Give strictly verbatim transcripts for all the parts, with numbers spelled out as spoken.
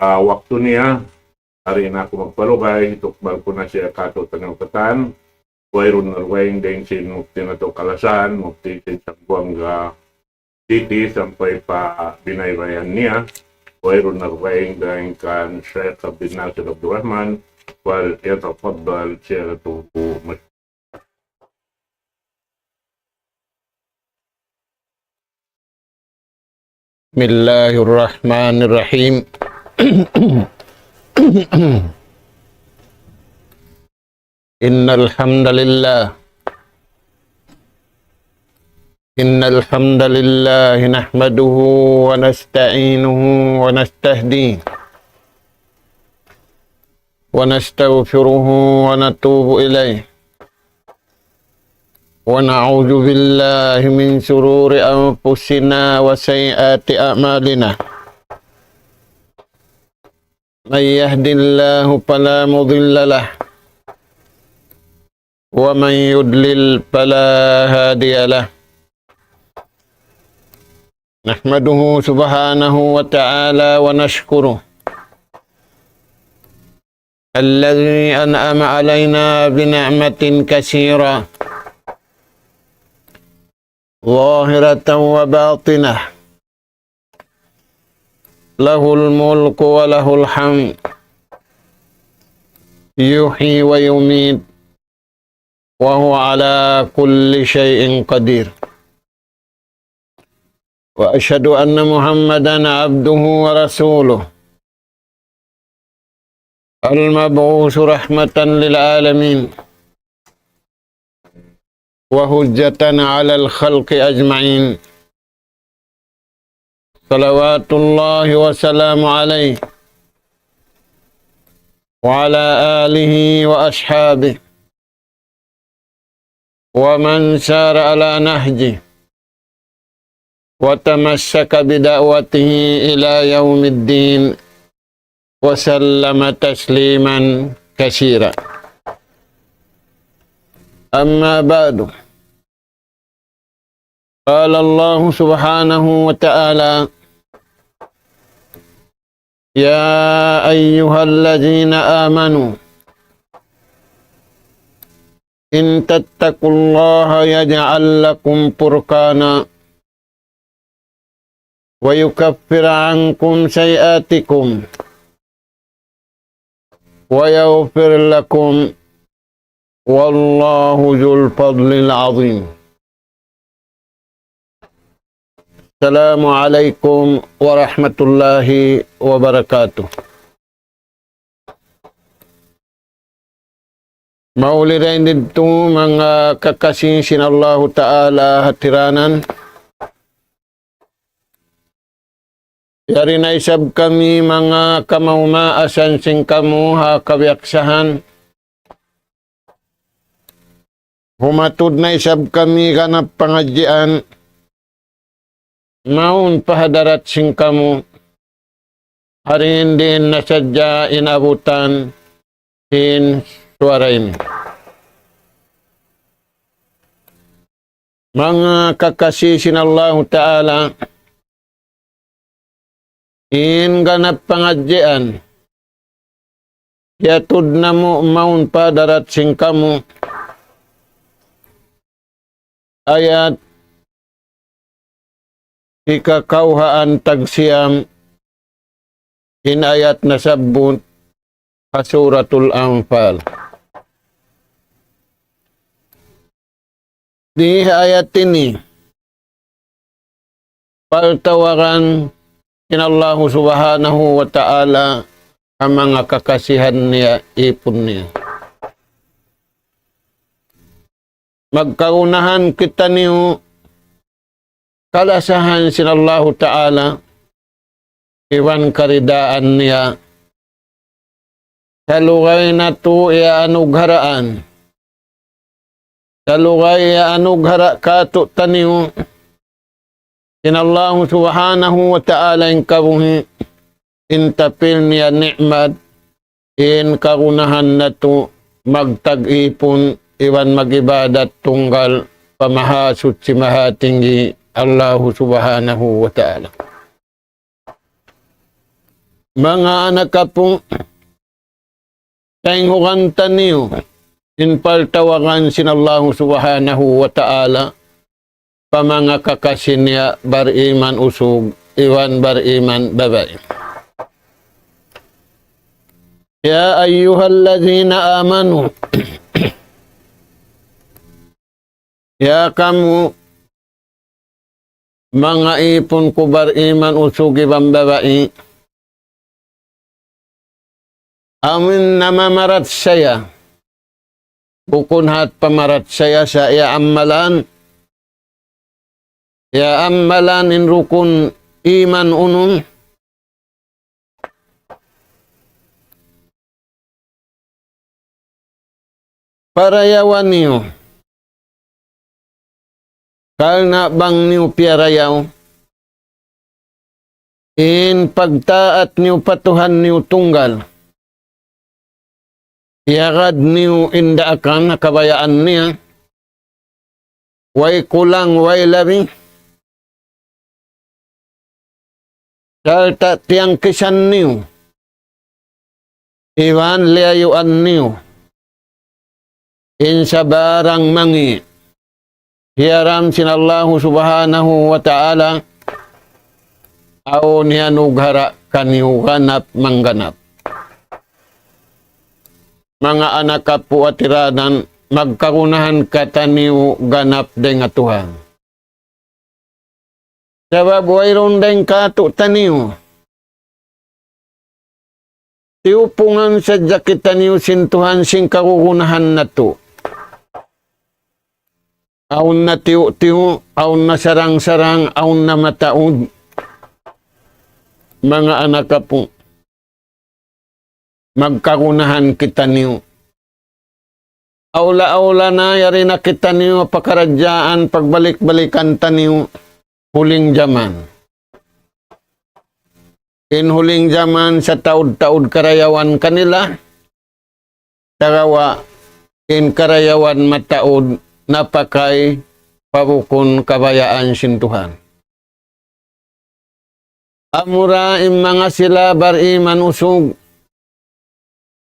ah, waktu niya, di' na aku magpalugay, hitukbal ku na siya kātu'niyu katan, wayruun na dugaing dayn sin mufti natu' kalasahan, mufti sin Zamboanga City sampay pa binaybayan niya, wayruun na dugaing dayn kan Sheikh Abdul Nasir Abdul Rahman, فليتفضل سيادته مشكورا. بسم الله الرحمن الرحيم. إن الحمد لله، إن الحمد لله نحمده ونستعينه ونستهديه ونستغفره ونتوب إليه، ونعوذ بالله من شرور أنفسنا وسيئات أعمالنا. من يهد الله فلا مضل له، ومن يضلل فلا هادي له. نحمده سبحانه وتعالى ونشكره الذي أنعم علينا بنعمة كثيرة ظاهرة وباطنة، له الملك وله الحمد، يحيي ويميت، وهو على كل شيء قدير. وأشهد أن محمدا عبده ورسوله، المبعوث رحمة للعالمين وحجة على الخلق أجمعين، صلوات الله وسلامه عليه وعلى آله وأصحابه ومن سار على نهجه وتمسك بدعوته إلى يوم الدين وسلم تسليما كثيرا. أما بعد، قال الله سبحانه وتعالى: يا أيها الذين آمنوا إن تتقوا الله يجعل لكم فرقانا ويكفر عنكم سيئاتكم ويغفر لكم والله ذو الفضل العظيم. السلام عليكم ورحمة الله وبركاته. Mauli dayn didtu manga kakasi sin Allahu Ta'ala hatiranan. Yari na isab kami manga kamaas-maasan sin kamu ha kabiyaksahan. Humatud na isab kami ganap pangadjian. Mawn pa hadarat sin kamu. Hari ini na sadja in abutan sin suara ini. Manga kakasi sin Allahu Ta'ala, in ganap pangadjian, hiyatud namu' mawn pa hadarat sin kamu, ayat hikakawhaan tagsiyam, in ayat nasabbut ha Suratul Anfal. Di ha ayat ini, paltawaran sin Allahu Subhanahu wa Ta'ala ha manga kakasihan niya, ipun niya. Magkagunahan kitaniyu kalasahan sin Allahu Ta'ala, iban karidaan niya. Salugay natu' iyanugharaan. Salugay iyanughara' kātu'niyu sin Allahu Subhanahu wa Ta'ala in kabuhi', in tapil niya ni'mat, in kagunahan natu' magtag-ipun iban mag-ibadat tunggal pa Mahasuchi Mahatinggi Allahu Subhanahu wa Ta'ala. Manga anak apu', taynghugan taniyu in paltawagan sin Allahu Subhanahu wa Ta'ala pa manga kakasi niya bariman usug iban bariman babai. يا أيها الذين آمنوا, ya kamu manga ipun ku bariman usug iban babai, amu in namamarachaya, bukun hat pamarachaya sa ya amalan, ya amalan in rukun iman unum, parayawan niyu. Karna' bang niyu piyarayaw in pagtaat niyu pa Tuhan niyu tunggal, iyagad niyu in daakan ha kabayaan niya, way kulang, way labi, sarta' tiyangkisan niyu iban liyayuan niyu in sabarang mangi' hiyaram sin Allahu Subhanahu wa Ta'ala, awn hiyanughara' kaniyu ganap mangganap. Manga anak apu' ha tiranan, magkagunahan kitaniyu ganap dayn ha Tuhan. Sabab wayruun dayn kātu'niyu. Tiyupungan sadja kitaniyu sin Tuhan sin kagunahan natu'. Awn na tiyu'-tiyu', awn na sarang-sarang, awn na mataud. Manga anak apu', magkagunahan kitaniyu. Awla-awla na yari na kitaniyu pakaradjaan, pagbalik-balikan taniyu huling jaman. In huling jaman sataud-taud karayawan kanila, sagawa' in karayawan mataud napakay pa bukun kabayaan sin Tuhan. Amura in manga sila bariman usug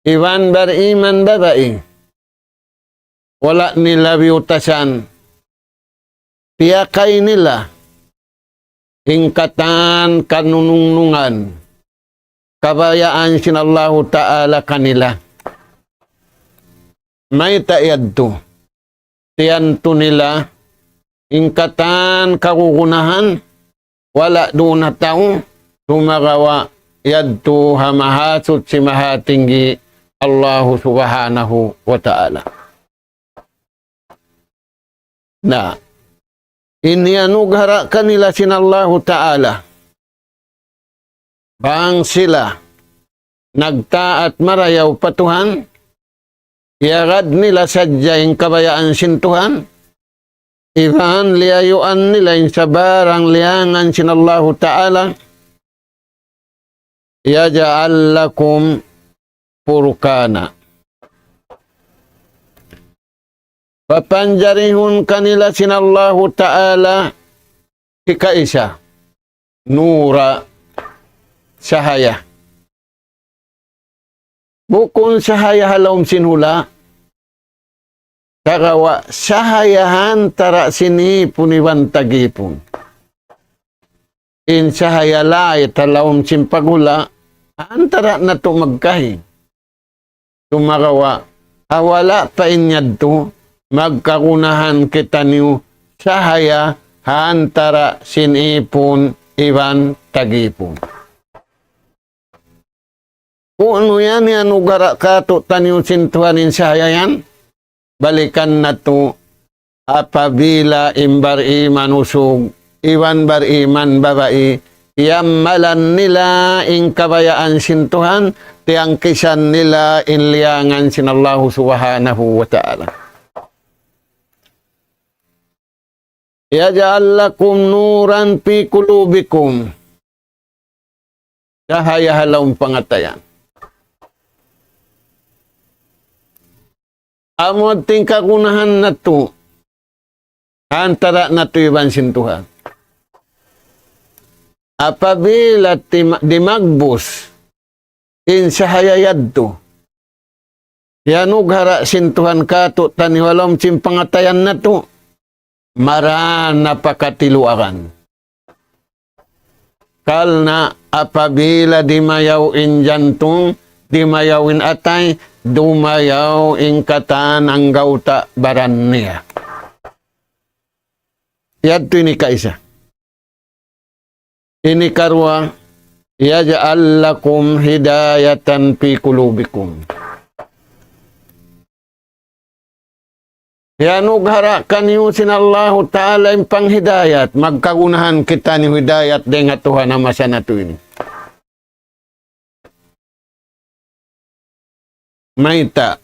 iban bariman babai, wala' nila biyutasan, piyakay nila in katan kanunungnungan kabayaan sin Allahu Ta'ala kanila. Mayta' yadtu? Tiyantu nila in katan kagunahan, wala' duun ha tau, sumagawa' yadtu ha Mahasuchi Mahatinggi Allahu Subhanahu wa Ta'ala. Na, in hiyanughara' kanila sin Allahu Ta'ala, bang sila nagtaat marayaw pa Tuhan, iyagad nila sadja in kabayaan sin Tuhan, iban liyayuan nila in sabarang liyangan sin Allahu Ta'ala, يجعل لكم فرقانا. Papanjarihun kanila sin Allahu Ta'ala hikaisa, nura, sahaya. Bukun sahaya ha lawm sin hula', sagawa' sahaya ha antara' sin ipun iban tagipun. In sahaya lay ha lawm sin paghula', ha antara' natu' magkahi. Sumagawa', ha wala' pa in yadtu, magkagunahan kitaniyu sahaya ha antara' sin ipun iban tagipun. Unu yan, hiyanughara' kātu'niyu sin Tuhan in sahaya yan? Balikan natu', apabila in bariman usug iban bariman babai, iyamalan nila in kabayaan sin Tuhan, tiyangkisan nila in liyangan sin Allahu Subhanahu wa Ta'ala. يجعل لكم نورا في قلوبكم. Sahaya ha lawm pangatayan. Amu in kagunahan natu', ha antara' natu' iban sin Tuhan. Apabila tima-, dimagbus in sahaya yadtu. Iyanughara' sin Tuhan kātu'niyu ha lawm sin pangatayan natu'. Mara na pa katiluagan. Karna' apabila dimayaw in jantung, dimayaw in atay, dumayaw in katan anggawta' baran niya. Yadtu ini kaisa. Ini karuwa, يجعل لكم هداية في قلوبكم. Iyanughara' kaniyu sin Allahu Ta'ala in panghidayat, magkagunahan kitaniyu hidayat dayn ha Tuhan ha masa natu' ini. Mayta'?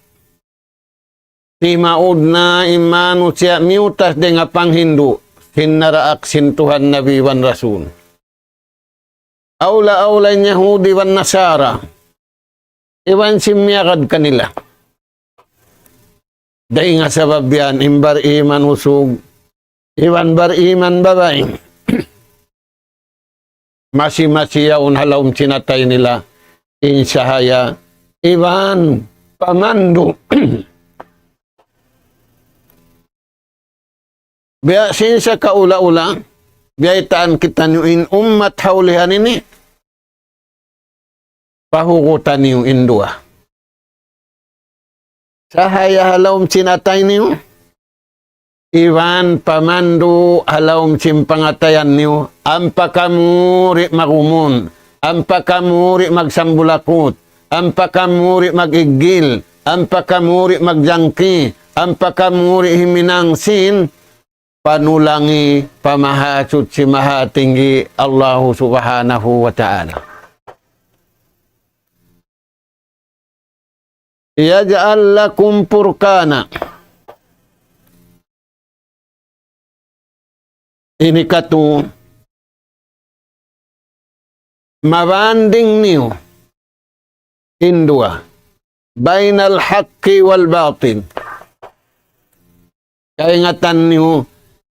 Timaud na in manusiya' miyutas dayn ha panghindu' sin naraak sin Tuhan, Nabi iban Rasul. Awla-awla in Yahudi iban Nasara. Iban sin miyagad kanila. Dayn ha sabab yan, in bariman usug, iban bariman babai. Masi-masi yaun ha lawm sin atay nila in sahaya iban pamandu'. Biya' sin sa kaula-ula, biyaytaan kitaniyu in ummat ha ulihan ini, pahugutan niyu in duwa. Sahaya ha lawm sin atay niyu, iban pamandu' ha lawm sin pangatayan niyu, ampa kamu di' magumun, ampa kamu di' magsambulakut, ampa kamu di' mag-iggil, ampa kamu di' magjangki, ampa kamu di' himinang sin panulangi pa Mahasuchi Mahatinggi Allahu Subhanahu wa Ta'ala. يجعل لكم فرقانا. Ini katu' mabanding niyu in duwa, بين الحق والباطل. Kaingatan niyu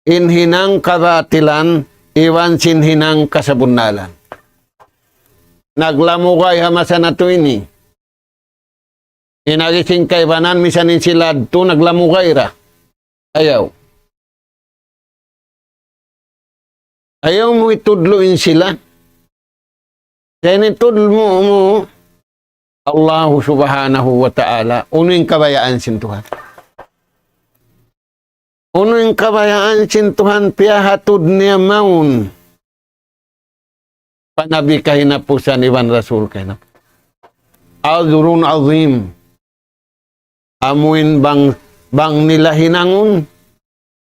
in hinang kabatilan iban sin hinang kasabunnalan. Naglamugay ha masa natu' ini. In agi sin kaibanan, misan in sila yadtu naglamugay ra. Ayaw. Ayaw mu itudlu' in sila. Sa' in itudlu' mu, mu Allahu Subhanahu wa Ta'ala, unu in kabayaan sin Tuhan. Unu in kabayaan sin Tuhan piyahatud niya mawn pa Nabi kahinapusan iban Rasul kahinapusan. أجر عظيم. Amuin bang, bang nila hinangun,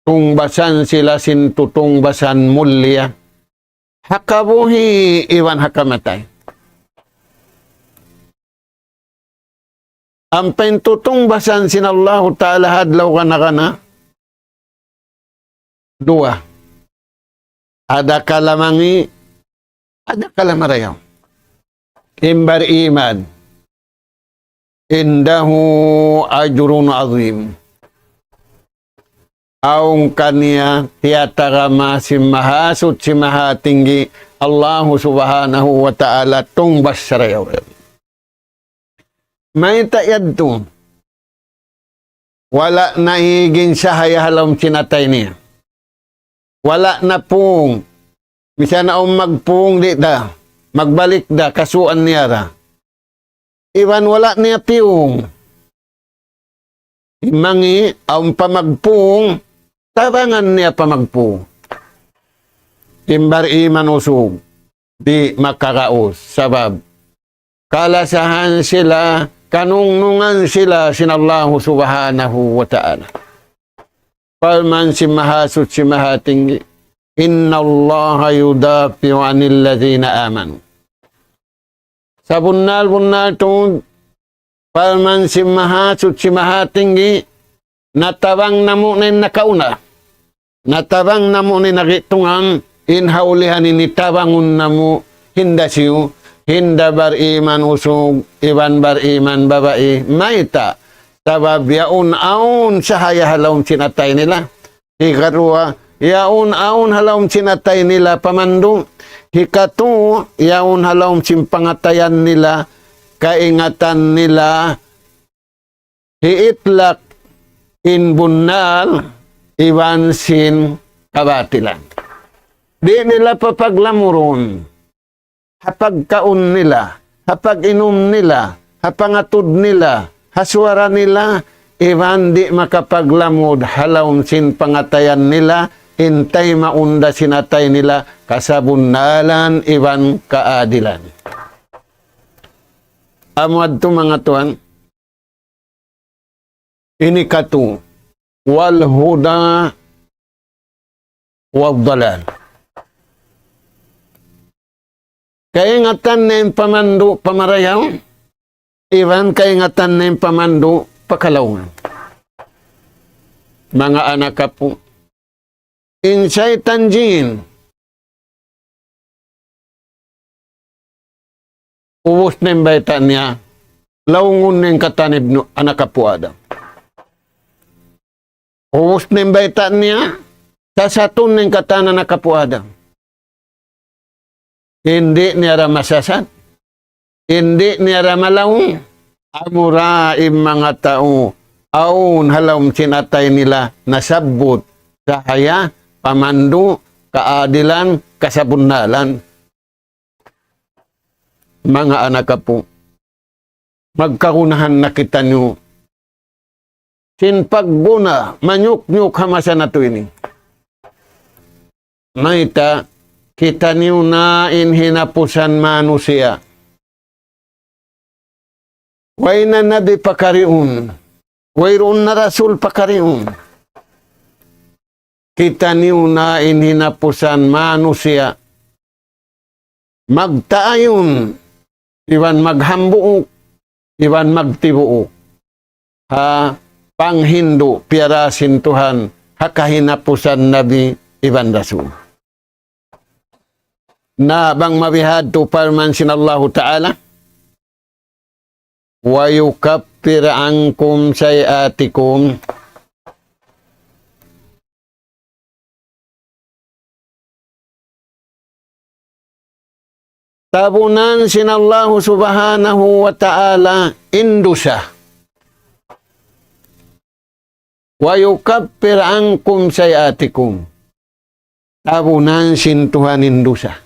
tungbasan sila sin tutungbasan mulia. Ha kabuhi' iban ha kamatay. Ampa in tutungbasan sin Allahu Ta'ala ha adlaw kana-kana. Duwa. Adakala mangi', adakala marayaw. In bariman. عنده أجر عظيم. Awn kaniya tiyatagama sin Mahasuchi Mahatinggi Allahu Subhanahu wa Ta'ala tungbas sarayaw. Mayta' yadtu? Wala' na ig in sahaya ha lawm sin atay niya. Wala' na pung. Misan awn magpung di' da. Magbalik da, kasuan niya ra. Iban wala' niya piyung. In mangi', awn pa magpung, tabangan niya pa magpung. In bariman usug, di' makaraus. Sabab, kalasahan sila, kanungnungan sila sin Allahu Subhanahu wa Ta'ala. Parman sin Mahasuchi Mahatinggi, إن الله يدافع عن الذين آمنوا. Sabunnal-bunnal tuud, parman sin Mahasuchi Mahatinggi, natabang namu' na in nakauna. Natabang namu' na in nagitungan, in ha ulihan ini tabangun namu', hinda siyu, hinda bariman usug, iban bariman babai, mayta'. Sabab yaun awn sahaya ha lawm sin atay nila. Hikaruwa, yaun awn ha lawm sin atay nila pamandu'. Hikatu, yaun ha lawm sin pangatayan nila kaingatan nila hiitlak in bunnal iban sin kabatilan. Di' nila papaglamurun ha pagkaun nila, ha pag-inum nila, ha pangatud nila, ha suwara nila, iban di' makapaglamud ha lawm sin pangatayan nila, in taymaun da sin atay nila, kasabunnalan iban kaadilan. Amu yadtu manga tuwan, ini katu, wal huda wad dalal. Kaingatan niya in pamandu' pa marayaw, iban kaingatan niya in pamandu' pa kalaungan. Manga anak apu', in saytan jin, ubus na in bayta' niya, laungun na in katan ibnu anak apu' Adam. Ubus na in bayta' niya, sasatun na in katan anak apu' Adam. Di' niya da masasat, di' niya da malaung, amura in manga tau, awn ha lawm sin atay nila nasabbut, sahaya, pamandu', kaadilan, kasabunnalan. Manga anak apu', magkagunahan na kitaniyu sin pagguna manyuknyuk ha masa natu' ini. Mayta', kitaniyu na in hinapusan manusiya'. Way na nabi pakariun, wayruun na rasul pakariun. Kitaniyu na in hinapusan manusiya'. Magtaayun, iban maghambuuk, iban magtibuuk ha panghindu' piyara sin Tuhan, ha kahinapusan nabi iban rasul. Na bang mabihadtu parman sin Allahu Ta'ala, ويكفر عنكم سيئاتكم. Tabunan sin Allahu Subhanahu wa Ta'ala in dusa. ويكفر عنكم سيئاتكم. Tabunan sin Tuhan in dusa.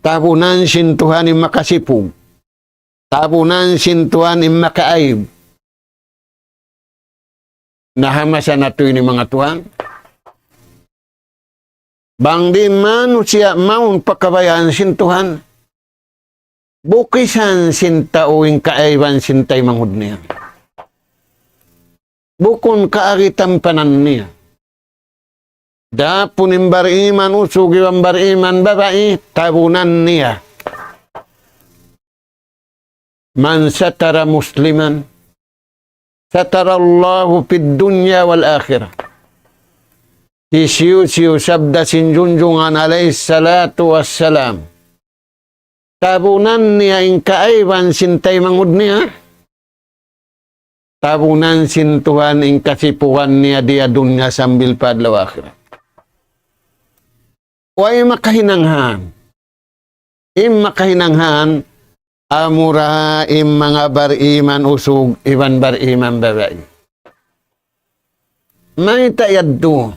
Tabunan sin Tuhan in makasipug. Tabunan sin Tuhan in makaaib. Na ha masa natu' ini manga tuwan, bang di' manusiya' mawn pa kabayaan sin Tuhan, bukisan sin tau in kaaiban sin taymanghud niya. Bukun kaagi tampanan niya. Adapun in bariman usug iban bariman babai, tabunan niya. من ستر مسلما ستره الله في الدنيا والآخرة. Hisiyu-siyu, sabda sin Junjungan alayhi salatu wassalam, tabunan niya in kaaiban sin taymanghud niya, tabunan sin Tuhan in kasipugan niya di ha dunya sambil pa adlaw akhirat. Way makahinang han. In makahinang han, amura in manga bariman usug iban bariman babai. Mayta' yadtu?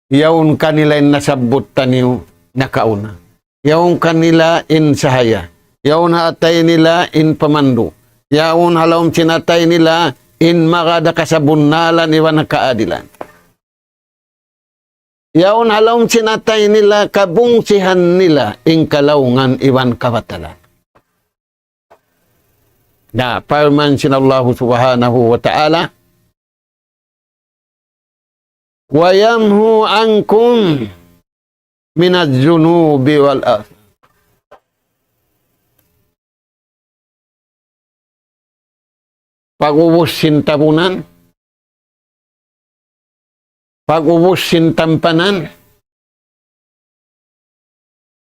Yaun kanila in nasabbut taniyu nakauna. Yaun kanila in sahaya. Yaun ha atay nila in pamandu'. Yaun ha lawm sin atay nila in magad ha kasabunnalan iban kaadilan. Yaun ha lawm sin atay nila kabungsihan nila in kalaungan iban kabatalan. Na parman sin Allahu Subhanahu wa Ta'ala, ويمحو عنكم من الذنوب والأوزار. Pag'ubus sin tabunan, pag'ubus sin tampanan,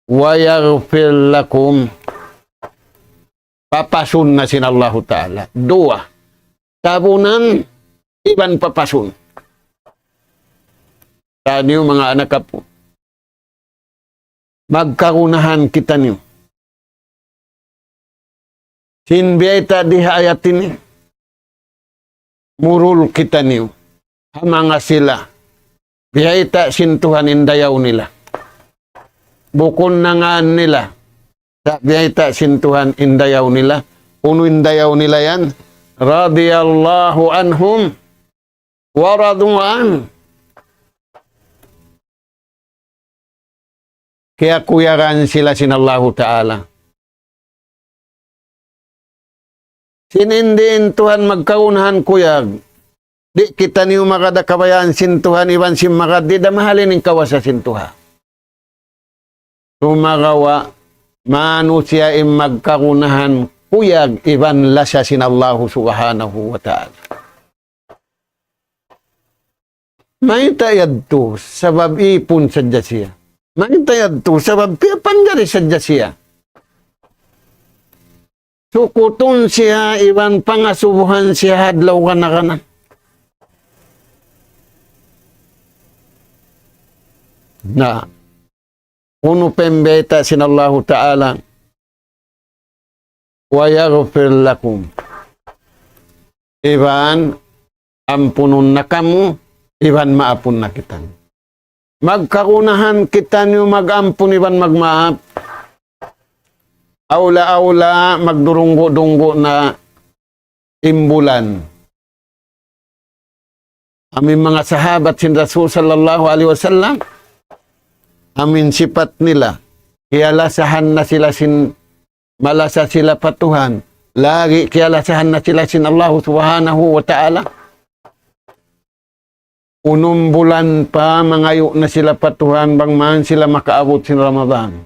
ويغفر لكم. Papasun na sin Allahu Ta'ala. Duwa. Tabunan iban papasun. Taniyu manga anak apu', magkagunahan kitaniyu. Sin biyayta' di ha ayat ini, murul kitaniyu ha manga sila. Biyayta' sin Tuhan in dayaw nila. Bukun na ngan nila. Sa' biyayta' sin Tuhan in dayaw nila. Unu in dayaw nila yan? رضي الله عنهم ورضوا عنه. Kiyakuyagan sila sin Allahu Ta'ala. Sin in di' in Tuhan magkagunahan kuyag, di' kitaniyu magad ha kabayaan sin Tuhan iban sin magad di' da mahalin in kawasa sin Tuhan. Sumagawa', manusiya' in magkagunahan kuyag iban lasa sin Allahu Subhanahu wa Ta'ala. Mayta' yadtu, sabab ipun sadja siya. Mayta' yadtu, sabab piyapanjari sadja siya. Sukutun siya iban pangasubuhan siya ha adlaw gana-gana. Na, unu pa in bayta' sin Allahu Ta'ala, ويغفر لكم. Iban ampunun na kamu, iban maapun na kitaniyu. Magkagunahan kitaniyu mag-ampun iban magmaap. Awla-awla, magdurunggu'-dunggu' na in bulan. Amu in manga sahabat sin Rasul sallallahu alayhi wasallam, amu in sipat nila, kiyalasahan na sila sin, malasa sila pa Tuhan, lagi' kiyalasahan na sila sin Allahu Subhanahu wa Ta'ala. Unum bulan pa mangayu' na sila pa Tuhan bang man sila makaabut sin Ramadan.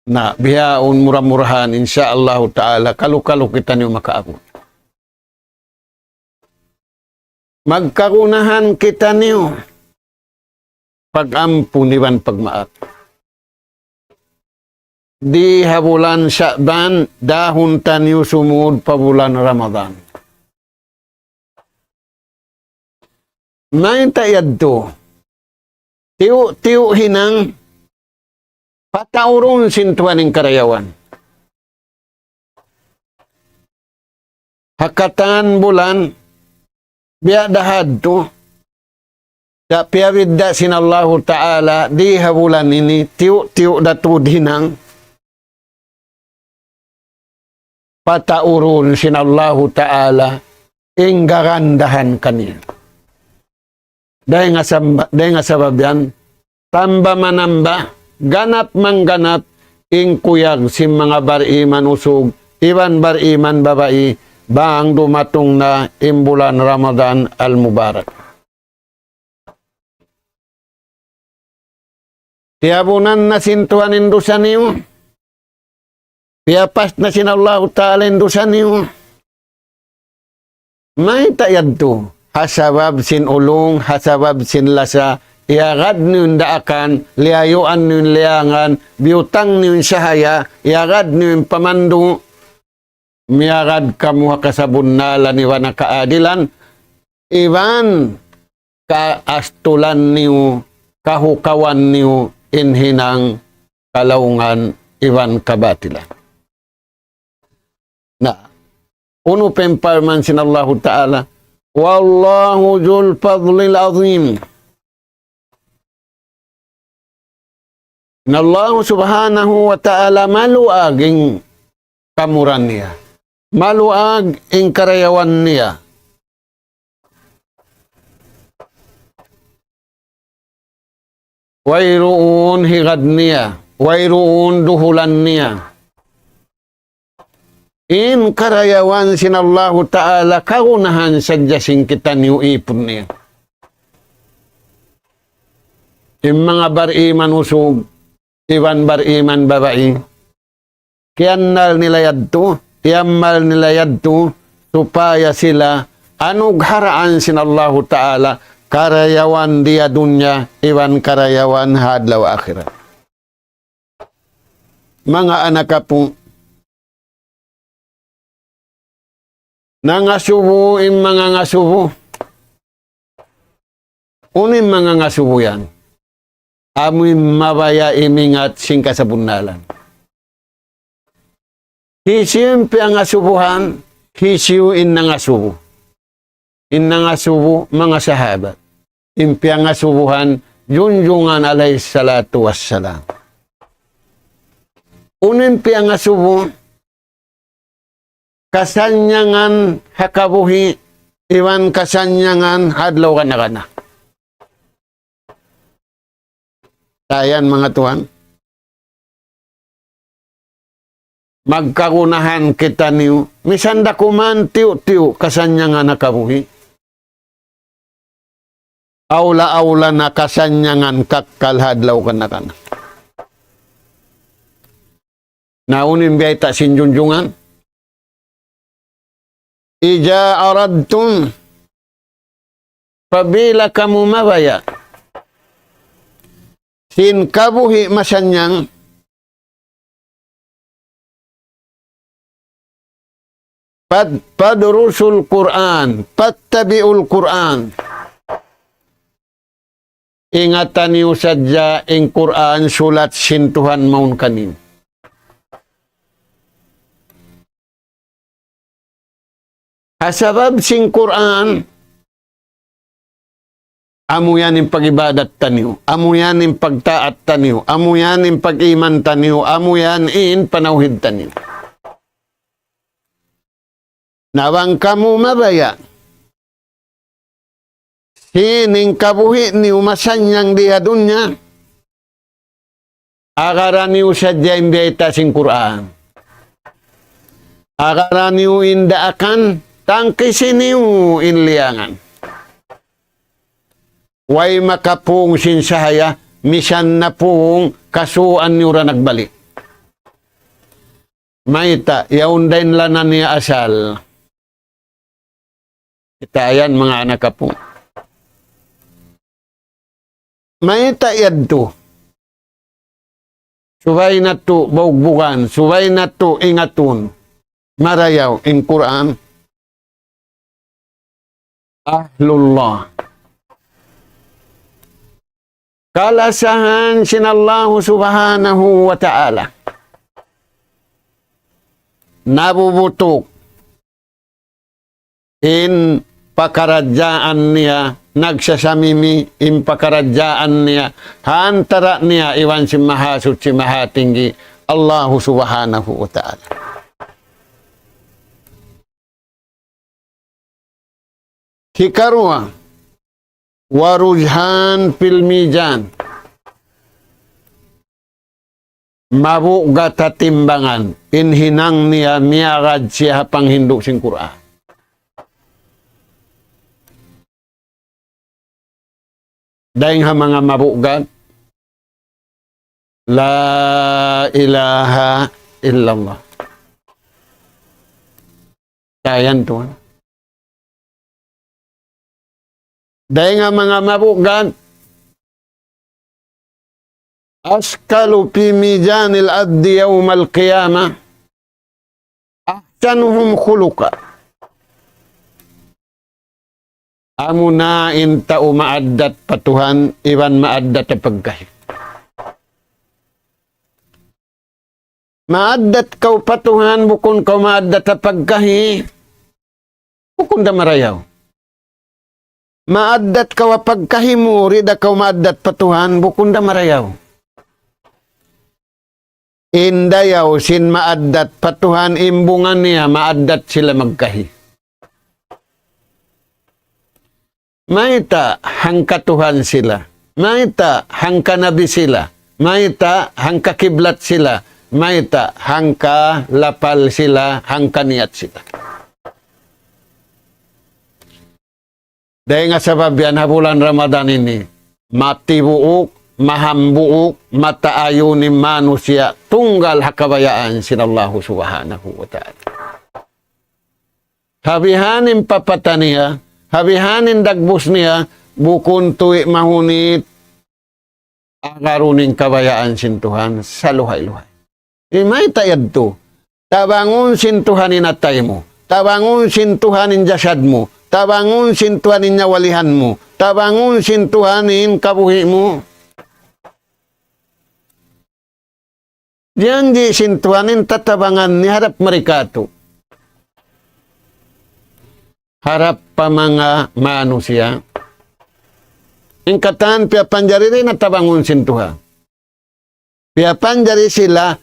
Na, bihaun mura-murahan, insya Allahu Ta'ala, kalu-kalu kitaniyu makaabut. Magkagunahan kitaniyu pag-ampun iban pagmaap. Di ha bulan Sha'ban, dahun taniyu sumud pa bulan Ramadan. Mayta' yadtu? Tiyu'-tiyu' hinang pataurun sin Tuhan in karayawan. Ha katan bulan, biya' da hadtu, sa' piyabidda' sin Allahu Ta'ala, di ha bulan ini, tiyu'-tiyu' da tuud hinang, pataurun sin Allahu Ta'ala, in gagandahan kaniya. Dayn ha samba-, dayn ha sabab yan, tamba manamba, ganap mangganap, in kuyag sin manga bariman usug, iban bariman babai, bang dumatung na in bulan Ramadan al-Mubarak. Tiyabunan na sin Tuhan in dusa niyu. Piyapas na sin Allahu Ta'ala in dusa niyu. Mayta' yadtu? Ha sabab sin ulung, ha sabab sin lasa, iyagad niyu in daakan, liyayuan niyu in liyangan, biyutang niyu in sahaya, iyagad niyu in pamandu', miyagad kamu ha kasabunnalan iban ha kaadilan, iban kaastulan niyu, kahukawan niyu, in hinang kalaungan iban kabatilan. Na, unu pa in parman sin Allahu Ta'ala, والله ذو الفضل العظيم. In Allahu Subhanahu wa Ta'ala maluag in kamura niya. Maluag in karayawan niya. Wayruun higad niya, wayruun duhulan niya. In karayawan sin Allahu Ta'ala kagunahan sadja sin kitaniyu ipun niya. In manga bariman usug, iban bariman babai, kiyannal nila yadtu, iyammal nila yadtu, supaya sila anugharaan sin Allahu Ta'ala, karayawan di ha dunya, iban karayawan ha adlaw akhirat. Manga anak apu', nangasubu in manga ngasubu. Unu in manga ngasubu yan? Amu in mabaya' imingat sin kasabunnalan. Hisiyu in piyangasubuhan, hisiyu in nangasubu. In nangasubu, manga sahabat. In piyangasubuhan, junjungan alayhi salatu wassalam. Unu in piyangasubu, kasannyangan ha kabuhi', iban kasannyangan ha adlaw kana-kana. Dayn ha manga tuwan. Magkagunahan kitaniyu, misan da kuman tiyu'-tiyu' kasannyangan ha kabuhi'. Awla-awla na kasannyangan kakkal ha adlaw kana-kana. Na unu in biyayta' sin junjungan. إذا أردتم, apabila kamu mabaya' sin kabuhi' masannyang, فاد-، فادرسوا القرآن، فاتبعوا القرآن. Ingata niyu sadja in Qur'an, sulat sin Tuhan mawn kaniyu. Ha sabab sin Qur'an, amu yan in pag-ibadat taniyu, amu yan in pagtaat taniyu, amu yan in pag-iman taniyu, amu yan in panawhid taniyu. Na bang kamu mabaya' sin in kabuhi' niyu masannyang di ha dunya, agara niyu sadja in biyayta' sin Qur'an. Agara niyu in daakan, tangkisi niyu in liyangan. Way makapung sin sahaya, misan na pung kasuan niyu ra nagbalik. Mayta', yaun da in lanan niya asal. Kita' yan, manga anak apu'. Mayta' yadtu. Subay natu' bugbugan, subay natu' ingatun. Marayaw in Qur'an. Ahlullah. Kalasahan sin Allahu Subhanahu wa Ta'ala. Nabubutuk in pakaradjaan niya, nagsasamimi in pakaradjaan niya, ha antara' niya iban sin Mahasuchi Mahatinggi, Allahu Subhanahu wa Ta'ala. Hikaruwa, ورجحان في الميزان. Mabugat ha timbangan, in hinang niya miyagad siya ha panghindu' sin Qur'an. Dayn ha manga mabugat, لا إله إلا الله. Dayn tuwan. Dayn ha manga mabugat, أثقل في ميزان العبد يوم القيامة أحسنهم خلقا. Amuna in tau maaddat pa Tuhan, iban maaddat ha pagkahi. Maaddat kaw pa Tuhan, bukun kaw maaddat ha pagkahi, bukun da marayaw. Maaddat kaw ha pagkahi mu, di' da kaw maaddat pa Tuhan, bukun da marayaw. In dayaw sin maaddat pa Tuhan, in bunga niya maaddat sila magkahi. Mayta' hangka Tuhan sila, mayta' hangka Nabi sila, mayta' hangka kiblat sila, mayta' hangka lapal sila, hangka niyat sila. Dayn ha sabab yan ha bulan Ramadan ini, matibuuk, mahambuuk, mataayun in manusiya' tunggal ha kabayaan sin Allahu Subhanahu wa Ta'ala. Ha bihaini in papata niya, ha bihaini in dagbus niya, bukun tuwi' mahunit, agarun in kabayaan sin Tuhan saluhay-luhay. Mayta' yadtu? Tabangun sin Tuhan in atay mu. Tabangun sin Tuhan in jasad mu. Tabangun sin Tuhan in nyawalihan mu. Tabangun sin Tuhan in kabuhi' mu. Janji' sin Tuhan in tatabangan niya harap mari katu'. Harap pa manga manusiya'. In katan piyapanjari di' na tabangun sin Tuhan. Piyapanjari sila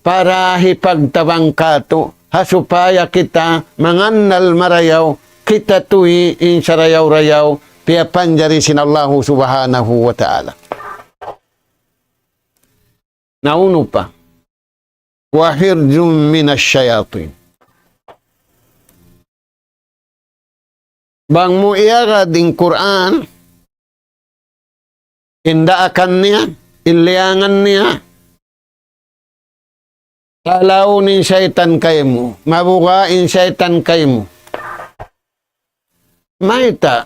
para hipagtabang katu', ha supaya kita mangannal marayaw, kita tuwi in sarayaw-rayaw, piyapanjari sin Allahu Subhanahu wa Ta'ala. Na unu pa? وحرز من الشياطين. Bang mu iyagad in Qur'an, in daakan niya, in liyangan niya, talawun in saytan kaymu, mabuga' in saytan kaymu. Mayta',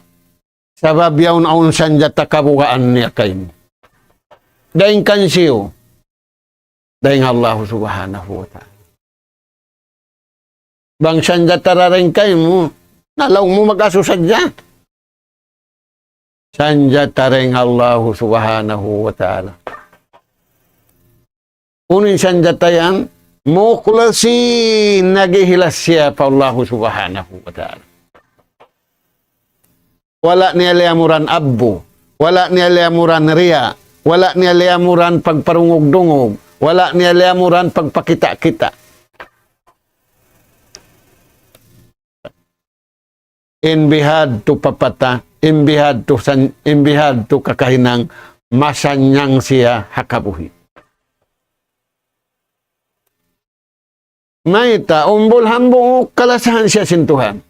sabab yaun awn sanjata kabugaan niya kaymu. Dayn kan hisiyu? Dayn Allah Subhanahu wa Ta'ala. Bang sanjata da dayn kaymu, na laung mu mag-asu sadja. Sanjata dayn Allah Subhanahu wa Ta'ala. Unu in sanjata yan, mukhlisin, naghihilas siya pa Allah Subhanahu wa Ta'ala. Wala' niya liyamuran abbu, wala' niya liyamuran riya, wala' niya liyamuran pagparungug-dungug, wala' niya liyamuran pagpakita'-kita'. In bihadtu papata, in bihadtu san-, in bihadtu kakahinang, masannyang siya ha kabuhi'. Mayta', umbul hambuuk kalasahan siya sin Tuhan.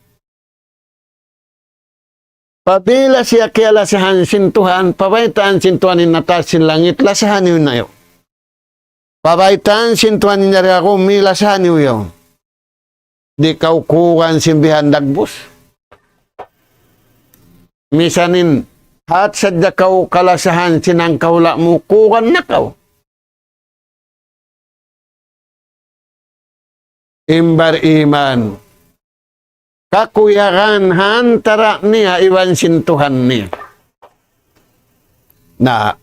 Pabila siya kiyalasahan sin Tuhan, pabaytaan sin Tuhan in ha taas sin langit, lasahan niyu na yaun. Pabaytaan sin Tuhan in yari ha gumi, lasahan niyu yaun. Di' kaw kugan sin bihan dagbus. Misan in hat sadja kaw kalasahan sin hangkahula' mu, kugan na kaw. In bariman, kakuyagan ha antara' niya iban sin Tuhan niya. Na,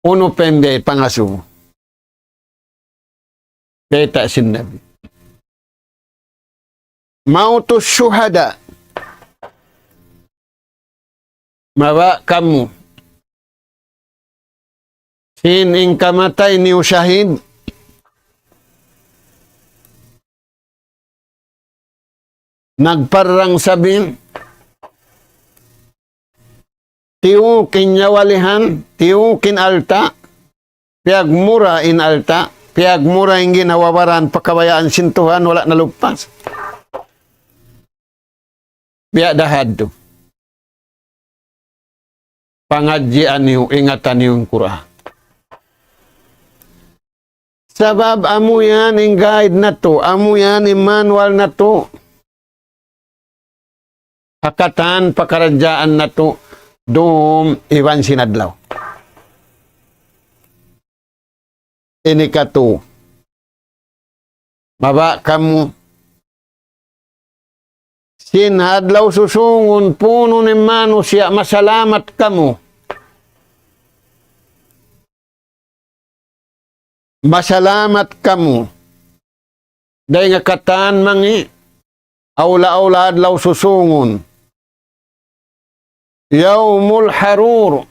unu pa in biya' pangasubu? Bayta' sin Nabi. موت الشهداء. Mabaya' kamu sin in kamatay niyu shahid. Nagparrang sabil. Tiyuk in nyawalihan, tiyuk in alta', piyagmura in alta', piyagmura in ginhawa-baran pa kabayaan sin Tuhan, wala' naluppas. Biya' da hadtu. Pangadjian niyu, ingatan niyu in Qur'an. Sabab amu yan in guide natu', amu yan in manual natu'. Ha katan pakaradjaan natu' dum iban sin adlaw. Ini katu'. Mabaya' kamu sin adlaw susungun, punu' in manusiya', masalamat kamu. Masalamat kamu. Dayn ha katan mangi', awla-awla adlaw susungun. يوم الحرور.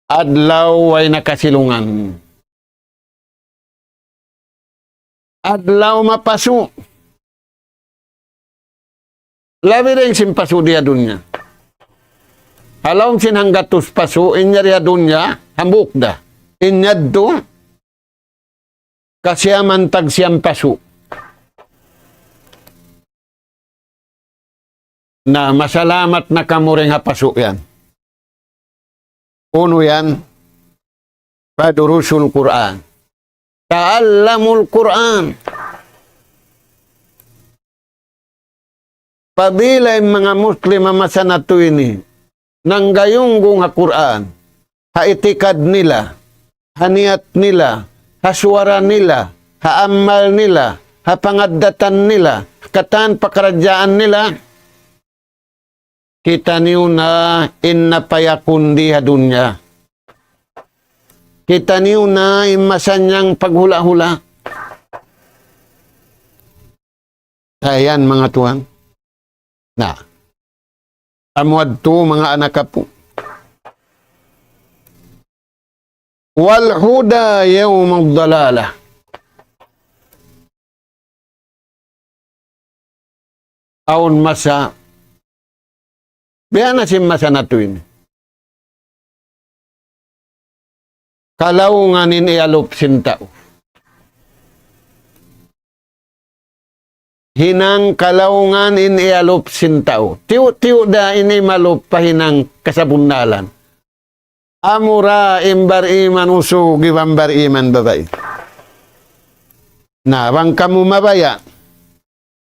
Adlaw way na kasilungan. Adlaw mapasu'. Labi dayn sin pasu' di ha dunya. Ha lawm sin hanggatus pasu', in yari ha dunya, hambuuk da. In yadtu, kasiyaman tagsiyam pasu'. Na, masalamat na kamu dayn ha pasu' yan. Unu yan? فدرسوا القرآن. تعلموا القرآن. Apabila in manga Muslim ha masa natu' ini, nanggayunggung ha Qur'an, ha itikad nila, ha niyat nila, ha suwara nila, ha amal nila, ha pangaddatan nila, ha katan pakaradjaan nila, kitaniyu na in napayakun di ha dunya. Kitaniyu na in masa niya paghula'-hula'. Sa' yan, manga tuwan. Na. Amu yadtu, manga anak apu'. والهدى يوم الضلالة. Awn masa, biya' na sin masa natu' ini. Kalaungan in iyalup sin tau. Hinang kalaungan in iyalup sin tau. Tiyu'-tiyu' da in imalup pa hinang kasabunnalan. Amura in bariman usug iban bariman babai. Na, bang kamu mabaya',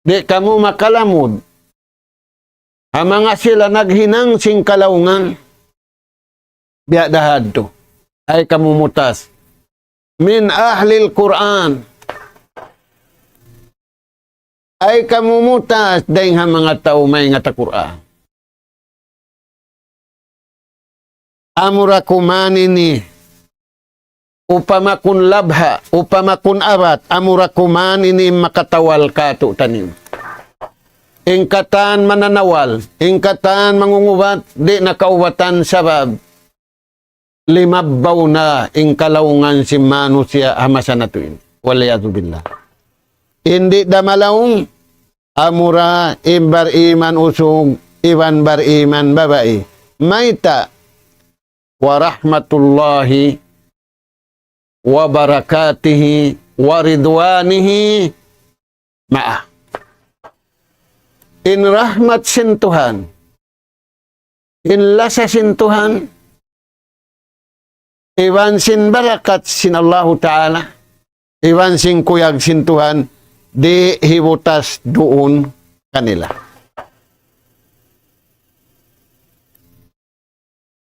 di' kamu makalamud ha manga sila naghinang sin kalaungan, biya' da hadtu. Ay kamu mutas. من أهل القرآن. Ay kamu mutas dayn ha manga tau maingat ha Qur'an. Amura kuman ini, upama kun labha, upama kun abat, amura kuman ini makatawal kātu'niyu. In katan mananawal, in katan mangungubat, di' na kaubatan sabab limabbaw na in kalaungan sin manusiya' ha masa natu' ini. والعياذ بالله. In di' da malaung, amura in bariman usug iban bariman babai. Mayta'? ورحمة الله وبركاته ورضوانه معه. In rahmat sin Tuhan, in lasa sin Tuhan, iban sin barakat sin Allahu Ta'ala, iban sin kuyag sin Tuhan, di' hibutas duun kanila.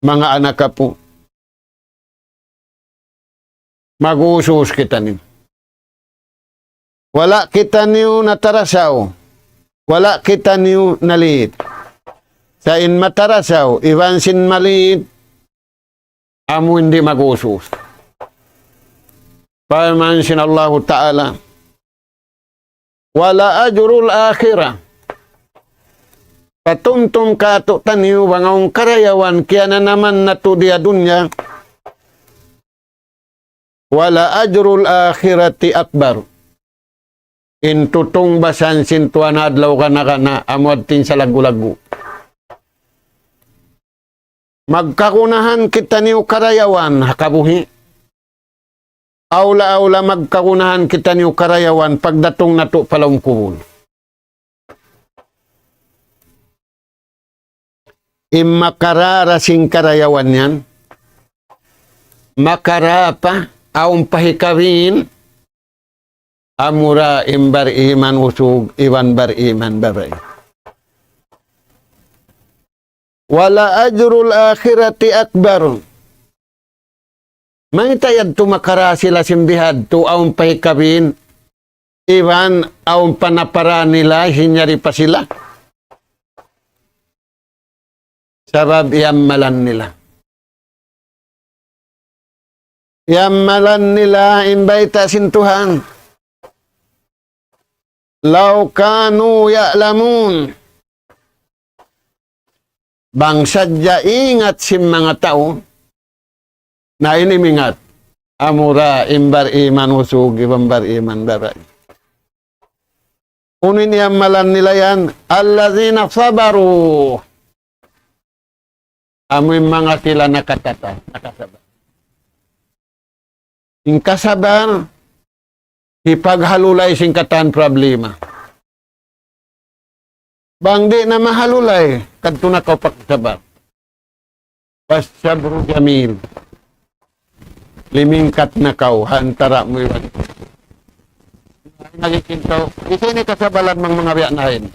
Manga anak apu', mag-usus kitaniyu. Wala' kitaniyu natarasaw. Wala' kitaniyu naliit. Sa' in matarasaw, iban sin maliit, amu in di' mag-usus. Parman sin Allahu Ta'ala, ولأجر الآخرة. Patumtum kātu'niyu bang awn karayawan kiyananaman natu' di ha dunya. ولأجر الآخرة أكبر. In tutungbasan sin Tuhan adlaw kana-kana amu yadtu in salaggu'-laggu'. Magkagunahan kitaniyu karayawan ha kabuhi'. Awla-awla magkagunahan kitaniyu karayawan pagdatung natu' pa lawm kubul. In makarara sin karayawan yan, makarā pa, awn pa hikabin, amura in bariman usug iban bariman babai. ولأجر الآخرة أكبر. Mayta' yadtu makarā sila sin bihadtu awn pa hikabin, iban awn pa napara nila, hinjari pa sila. Sabab iyammalan nila. Iyammalan nila in bayta' sin Tuhan. لو كانوا يعلمون. Bang sadja ingat sin manga tau, na ini mingat, amura in bariman usug iban bariman babai. Unu in iyammalan nila yan, الذين صبروا. Amu in manga sila nakatata, nakasabar. In kasabar, hipaghalulay sin katan problema. Bang di' na mahalulay, kadtu na kaw pagsabar. فالصبر جميل. Limingkat na kaw, ha antara' mu iban. Naging kintaw, isa ini kasabalan mang manga biya' na ini.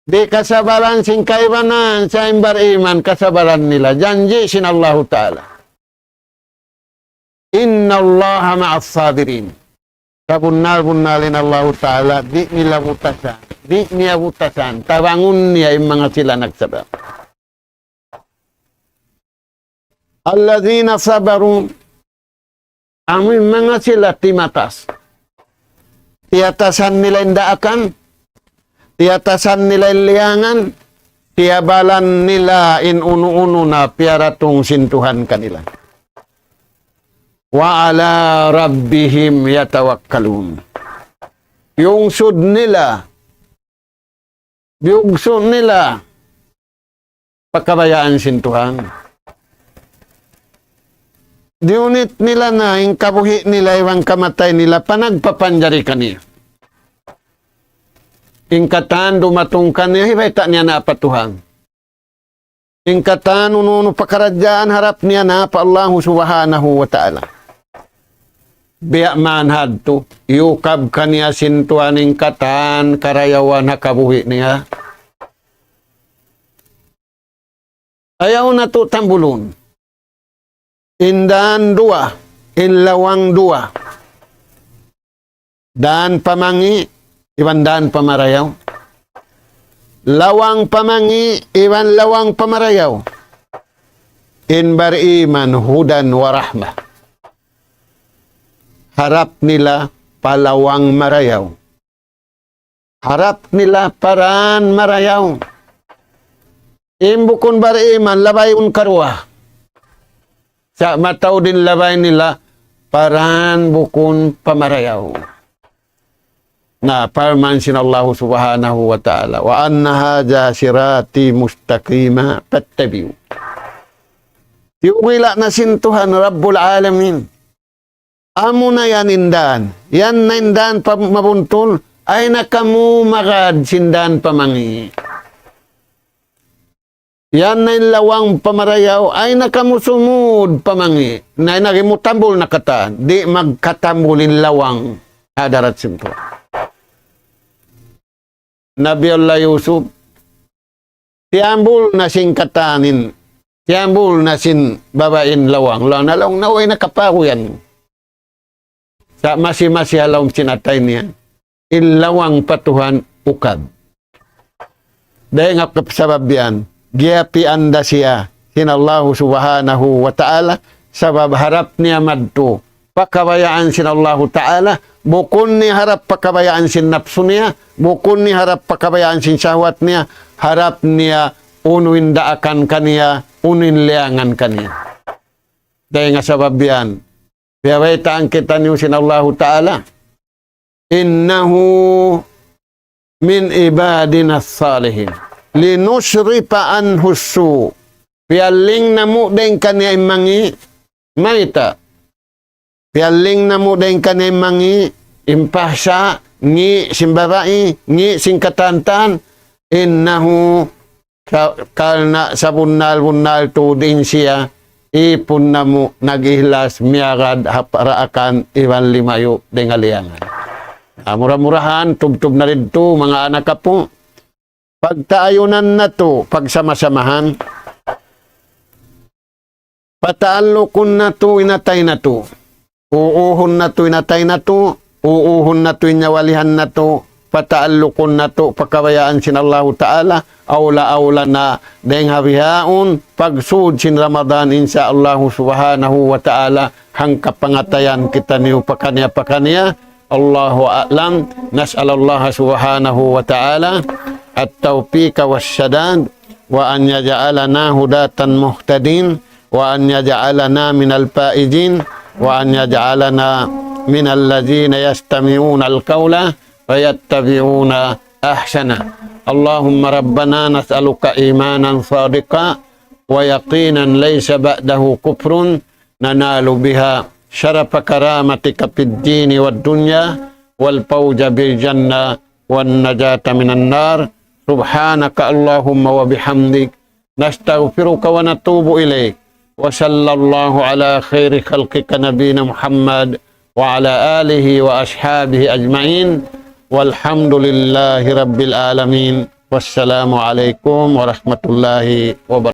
Di' kasabalan sin kaibanan, sa' in bariman kasabalan nila. Janji' sin Allahu Ta'ala. إن الله مع الصابرين. Sabunnal-bunnal in Allahu Ta'ala, di' niya butasan, di' niya butasan, tabangun niya in manga sila nagsabar. الذين صبروا, amu in manga sila timatas. Tiyatasan nila in daakan, tiyatasan nila in liyangan, tiyabalan nila in unu-unu na piyaratung sin Tuhan kanila. وعلى ربهم يتوكلون. Yungsud nila, biyugsu' nila pa kabayaan sin Tuhan. Diyunit nila na in kabuhi' nila iban kamatay nila pa nagpapanjari kaniya. In katan dumatung kaniya, hibayta' niya na pa Tuhan. In katan unu-unu pakaradjaan harap niya na pa Allahu Subhanahu wa Ta'ala. Biya' man hadtu, iyukab kaniya sin Tuhan in katan karayawan ha kabuhi' niya. Ayaw natu' tambulun. In dan duwa, in lawang duwa. Dan pa mangi', iban dan pa marayaw. Lawang pa mangi', iban lawang pa marayaw. In bariman هدى ورحمة. Harap nila pa lawang marayaw. Harap nila pa dan marayaw. In bukun bariman, labayun karuwa. Sa' mataud in labay nila pa dan bukun pa marayaw. Na, parman sin Allahu Subhanahu wa Ta'ala, وأن هذا صراطي مستقيما فاتبعوه. Tiyugila' na sin Tuhan Rabbul Alamin. Amuna yan in dan. Yan na in dan pa mabuntul. Ayaw na kamu magad sin dan pa mangi'. Yan na in lawang pa marayaw. Ayaw na kamu sumud pa mangi'. Na in agi mu tambul na katan. Di' magkatambul in lawang ha hadarat sin Tuhan. Nabi Allah Yusuf, tiyambul na sin katan in, tiyambul na sin babai in lawang. Laung na, laung na, way na kapaguyan. Sa' masi-masi ha lawm sin atay niya, in lawang pa Tuhan ukab. Dayn ha sabab yan, giyapian da siya sin Allahu Subhanahu wa Ta'ala, sabab harap niya madtu pa kabayaan sin Allahu Ta'ala, bukun niya harap pa kabayaan sin napsu niya, bukun niya harap pa kabayaan sin shahwat niya, harap niya unu in daakan kaniya, unu in liyangan kaniya. Dayn ha sabab yan, biya' baytaan kitaniyu sin Allahu Ta'ala, إنه من عبادنا الصالحين. لنصرف عنه السوء. Piyalling namu' dayn kaniya in mangi', mayta'? Piyalling namu' dayn kaniya in mangi', in pahsa, ngi' sin babai, ngi' sin katantan, إنه Sa-, karna' sabunnal-bunnal tuud in siya, ipun namu' nag-ihlas miyagad ha paraakan iban limayu' dayn ha liyangan. Ah, mura-murahan, tubtub na didtu, manga anak apu', pagtaayunan natu', pagsama-samahan. Pataallukun natu' in atay natu'. Uuhun natu' in atay natu'. Uuhun natu' in nyawalihan natu'. Pataallukun natu' pa kabayaan sin Allahu Ta'ala. Awla-awla na dayng ha bihaun pagsūd sin Ramadan, insya Allahu Subhanahu wa Ta'ala, hangka pangatayan kitaniyu pakaniya-pakaniya. الله أعلم. نسأل الله سبحانه وتعالى التوفيق والسداد، وأن يجعلنا هداة مهتدين، وأن يجعلنا من الفائزين، وأن يجعلنا من الذين يستمعون القول فيتبعون أحسنه. اللهم ربنا نسألك إيمانا صادقا ويقينا ليس بعده كفر، ننال بها شرف كرامتك في الدين والدنيا، والفوز بالجنة، والنجاة من النار. سبحانك اللهم وبحمدك، نستغفرك ونتوب إليك. وصلى الله على خير خلقك نبينا محمد وعلى آله وأصحابه أجمعين. والحمد لله رب العالمين. والسلام عليكم ورحمة الله وبركاته.